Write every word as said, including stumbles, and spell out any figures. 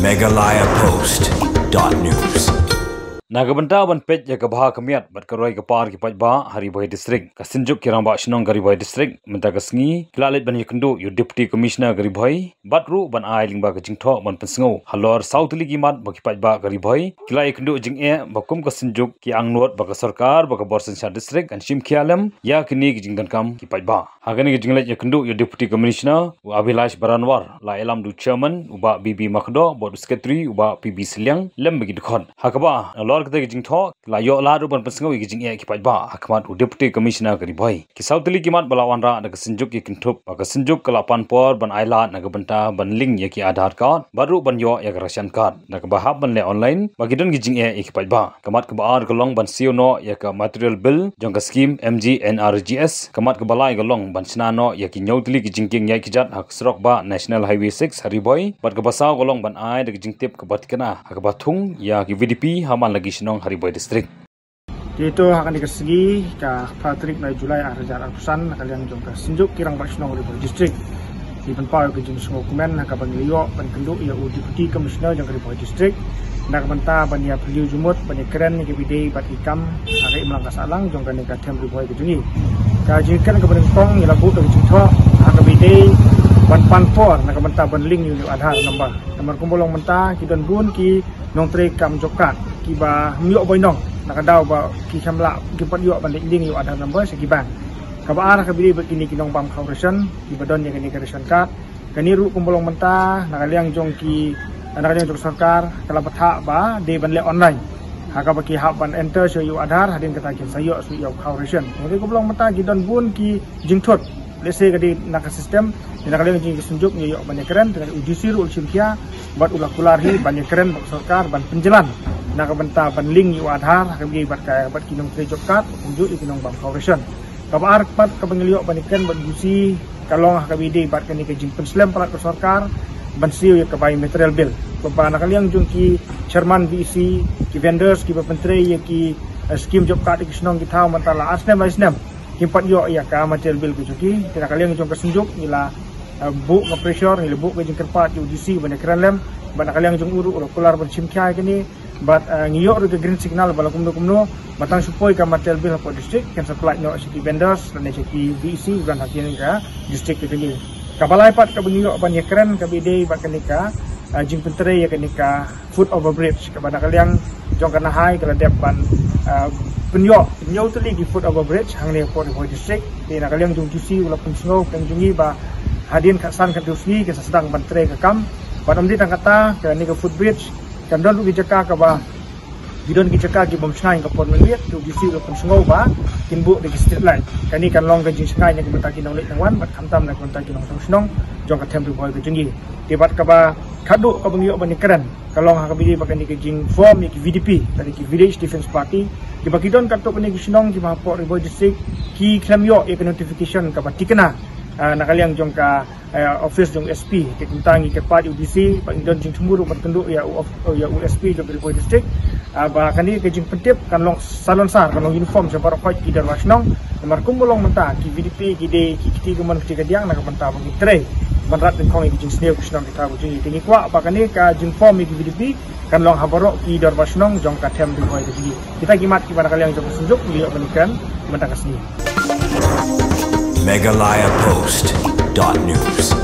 Meghalaya Post dot news. Na ka bynta ban peit ïa ka bha ka miat bad ka roi ka par ki paidbah ha Ri Bhoi District, ka Synjuk ki Rangbah Shnong ka Ri Bhoi District mynta ka sngi ki la leit ban ïakynduh ïa u Deputy Commissioner ka Ri Bhoi bad ruh ban ai lyngba ka jingthoh ban pynsngew halor saw tylli ki mat ba ki paidbah ka Ri Bhoi ki la ïakynduh jingeh ba kum ka Synjuk ki angnud ba ka sorkar ba ka bor synshar district kan shim khia lem ïa kine ki jingdonkam ki paidbah. Ha kane ka jingleit ïakynduh ïa u Deputy Commissioner u Abhilash Baranwar, la ïalam da u Chairman u Bah B B Makdoh bad u Secretary u Bah P B Sylliang lem bad ki dkhot. Ha kaba nalor kata ka jingthoh la ïoh lad ruh ban pynsngew ïa ki jingeh ki paidbah ha khmat u Deputy Commissioner ka Ri Bhoi. Ki saw tylli ki mat ba la wanrah da ka Synjuk ki kynthup ba ka Synjuk ka la pan por ban ai lad na ka bynta ban link ïa ki Aadhaar card bad ruh ban ïoh ïa ka ration card. Na kaba hap ban leh online ba ki don ki jingeh ïa ki paidbah. Ka mat kaba ar ka long ban siew noh ïa ka material bill jong ka skim M G N R G S. Ka mat kaba lai ka long ban shna noh ïa ki hynñiew tylli ki jingkieng ïaid kjat ha ka surok bah National Highway six ha Ri Bhoi. Bad kaba saw ka long ban ai da ka jingtip kaba thikna ha kaba thung ïa ki V D P ha man la ki shnong ha Ri Bhoi District. Te to ha kane ka sngi ka phra tarik u July ar hajar arphew san, na ka liang jong ka Synjuk ki Rangbah Shnong Ri Bhoi District, ngi pynpaw ïa ka jingsngewkmen ha kaba ngi la ïoh ban kynduh ïa u Deputy Commissioner jong ka Ri Bhoi District na ka bynta ban ïa phylliew jingmut ban ïa kren ïa kiba dei bad ki kam ha ka imlang ka sahlang jong kane ka them Ri Bhoi ka jong ngi. Ka jingkren kaba nyngkong ngi la buh da ka jingthoh ha kaba dei ban pan por na ka bynta ban link ïa u Aadhaar number. Namar kumba long mynta ki don bun ki nongtrei kam job card kiba ym ïoh bynriew na ka daw ba ki kham lah, kim pat ïoh ban link ïa u Aadhaar number sha ki bank. Kaba ar ha kaba dei bad kine ki nongbam khaw ration kiba don ïa kane ka ration card. Kane ruh kumba long mynta na ka liang jong ki, na ka liang jong ka sorkar ka la bthah ba dei ban leh online ha kaba ki hap ban enter sha ïa u Aadhaar, hadien kata kin sa ïoh shuh ïa u khaw ration. Hynrei kumba long mynta ki don bun ki jingthut. Lehse ka dei na ka system, na ka liang jong ka Synjuk ngi ïoh ban ïa kren, te ka dei u D C ruh u la shim khia bad u la kular hi ban ïa kren bad ka sorkar ban pynjlan na ka bynta ban link ïa u Aadhaar ha kaba dei bad ka, bad ki nongtrei job card, kumjuh ïa ki nongbam khaw ration. Kaba ar pat kaba ngi la ïoh ban ïa kren bad u D C ka long ha kaba dei bad kane ka jingpynslem palat ka sorkar ban siew ïa ka biometric bill. Kaba na ka liang jong ki chairman V E C, ki vendors kiba pyntrei ïa ki, eh, skim job card ïa ki shnong ki thaw mynta la ar snem lai snem kim pat ïoh ïa ka material bill ka jong ki. Te na ka liang jong ka Synjuk ngi la, eh, buh ka pressure, ngi la buh ka jingkyrpad ïa u D C ban ïa kren lem. Bad na ka liang jong u ruh u la kular ban shim khia ïa kane. Bad, eh, ngi ïoh ruh ka green signal ba la kumno kumno ba tang shu poi ka material bill hapoh district kan sa pynlait noh sha ki vendors lane sha ki V E C ban ha kane ka district ka jong ngi. Kaba lai pat kaba ngi ïoh ban ïa kren kaba dei bad kane ka, eh, jingpyntrei ïa kane ka foot over bridge kaba na ka liang jong ka Nahai ka la dep ban, ah, pynïoh hynñiew tylli ki foot over bridge hangne hapoh Ri Bhoi District. Te na ka liang jong u D C u la pynsngew ka jong ngi ba hadien khatsan khathynriew sngi kin sa sdang ban trei ka kam. Bad ym dei tang kata, kane ka foot bridge kan don ruh ki jaka kaba, ki don ki jaka ki bym shngaiñ ka por mynmiet, te u D C u la pynsngew ba kin buh da ki street light. Kane kan long ka jingshngaiñ na ka bynta ki nongleit nongwan bad khamtam na ka bynta ki nongshong shnong jong ka them Ri Bhoi ka jong ngi. Te bad kaba khatduh kaba ngi ïoh ban ïa kren ka long ha kaba dei bad kane ka jingform ïa ki V D P, kane ki Village Defence Party, kiba ki don katto katne ki shnong kiba hapoh Ri Bhoi District ki khlem ïoh ïa ka notification kaba thikna, ah, na ka liang jong ka, eh, office jong S P. Te kumta ngi kyrpad ïa u D C ba ngi don jingthmu ruh ban kynduh ïa u of-, ïa u S P jong Ri Bhoi District, ah, ba kane ka jingpyntip kan long salonsar, kan long uniform sha baroh khoit ki dorbar shnong. Namar kumba long mynta ki V D P ki dei ki kti kamon kti kadiang na ka bynta ba ngi trei ban rat nyngkong ïa ki jingsniew ki shnong ki thaw ka jong ngi. Te ngi kwah ba kane ka jingform ïa ki V D P kan long ha baroh ki dorbar shnong jong ka them Ri Bhoi ka jong ngi. Kita ki mat kiba na ka liang jong ka Synjuk ngi ïoh ban ïa kren mynta ka sngi. Meghalaya Post dot news.